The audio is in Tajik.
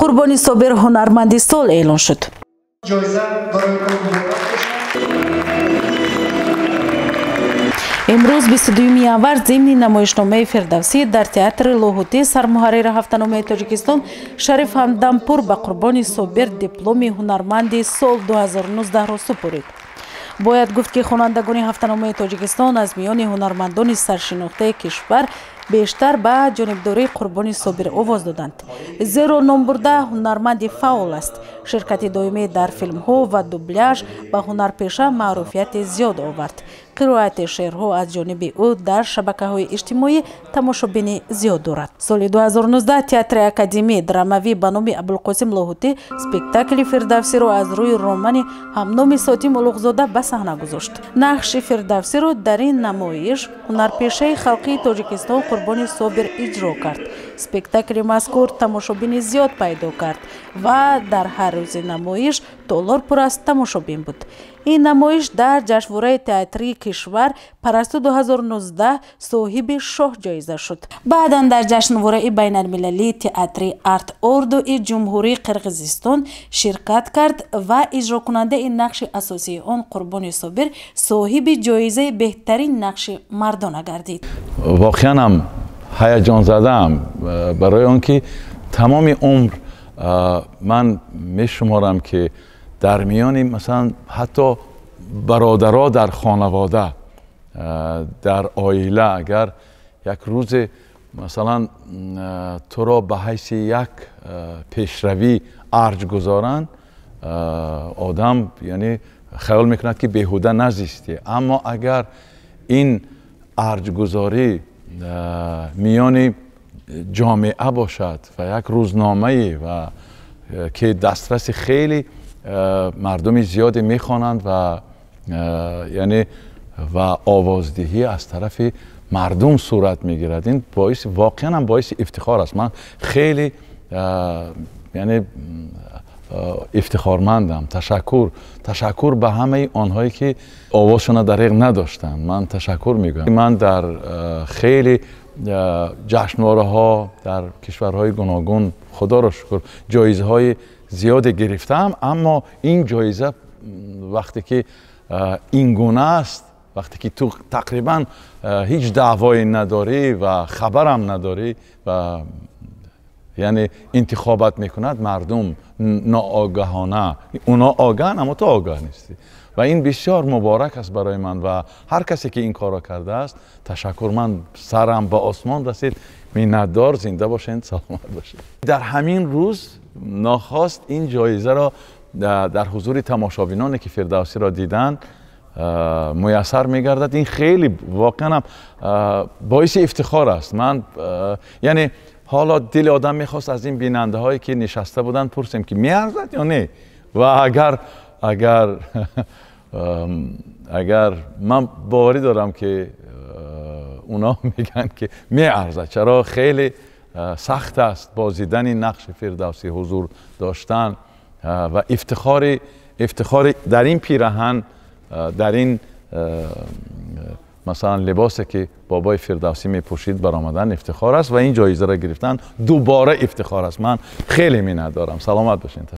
Қурбони Собир ҳунарманди сол эълон шуд. Имрӯз 22 январ зимни намоишномаи Фирдавсӣ дар театри Лоҳутӣ сармуҳаррири ҳафтаномаи Тоҷикистон Шариф Ҳамдампур ба Қурбони Собир дипломи ҳунарманди сол 2019-ро супорид. Бояд гуфт, ки хонандагони ҳафтаномаи Тоҷикистон аз миёни ҳунармандони саршинохтаи кишвар бештар ба ҷонибдории Қурбони Собир овоз доданд, зеро номбурда ҳунарманди фаъол аст. Ширкати доимӣ дар филмҳо ва дубляж ба ҳунарпеша маъруфияти зиёд овард. Қироати шеърҳо аз ҷониби ӯ дар шабакаҳои иҷтимоӣ тамошобини зиёд дорад. Соли 2019 театри академии драмавӣ ба номи Абулқосим Лоҳутӣ спектакли Фирдавсиро аз рӯи романи ҳамноми Сотим Улуғзода ба саҳна гузошт. Нақши Фирдавсиро дар ин намоиш ҳунарпешаи халқии Тоҷикистон Қурбони Собир иҷро кард. Спектакли мазкур тамошобини зиёд пайдо кард ва дар ҳар рӯзи намоиш толор пур аз тамошобин буд. Ин намоиш дар ҷашнвораи театрии кишвар Парасту 2019 соҳиби шоҳ ҷоиза шуд. Баъдан дар ҷашнвораи байналмилалии театри Арт Ордуи Ҷумҳурии Қирғизистон ширкат кард ва иҷрокунандаи нақши асосии он Қурбони Собир соҳиби ҷоизаи беҳтарин нақши мардона гардид. Воқеан ҳам ҳаяҷонзадаам, барои он ки тамоми умр ман мешуморам, ки дар миёни масалан ҳатто бародаро дар хонавода, дар оила, агар як рӯзе масалан туро ба ҳайси як пешравӣ арҷ гузоранд, одам яъне хаёл мекунад, ки беҳуда назистӣ. Аммо агар ин арҷгузорӣ миёни ҷомеа бошад ва як рӯзномае ва ки дастраси хеле мардуми зиёде мехонанд ва яъне ва овоздиҳӣ аз тарафи мардум сурат мегирад, ин боиси воқеан ҳам боиси ифтихор аст. Ман хеле яъне ифтихормандам. Ташаккур ба ҳамаи онҳое, ки овозшона дариғ надоштанд. Ман ташаккур мегӯям. Ман дар хеле ҷашнвораҳо дар кишварҳои гуногун, худоро шукр, ҷоизаҳои зиёде гирифтаам, аммо ин ҷоиза вақте ки ин гуна аст, вақте ки ту тақрибан ҳеҷ даъвое надорӣ ва хабарам надорӣ ва яъне интихобат мекунад мардум ноогаҳона, оно огаҳанд, аммо ту огаҳ нестӣ. Ва ин бисёр муборак аст барои ман ва ҳар касе ки ин корро кардааст, ташаккур. Ман сарам ба осмон расид. Миннатдор, зинда бошед, саломат бошед. Дар ҳамин рӯз нохост ин ҷоизаро дар ҳузури тамошобиноне, ки Фирдавсиро диданд, муяссар мегардад. Ин хеле воқеан ҳам боиси ифтихор аст. Ман яъне ҳоло дили одам мехост аз ин бинандаҳое, ки нишаста буданд, пурсем, ки меарзад ё не. Ва агар ман боварӣ дорам, ки اونا میگن که میارزد. چرا خیلی سخت است بازیدن نقش فردوسی، حضور داشتن و افتخار در این پیراهن، در این مثلا لباسی که بابای فردوسی میپوشید برآمدن افتخار است و این جایزه را گرفتن دوباره افتخار است. من خیلی منت دارم. سلامت باشین.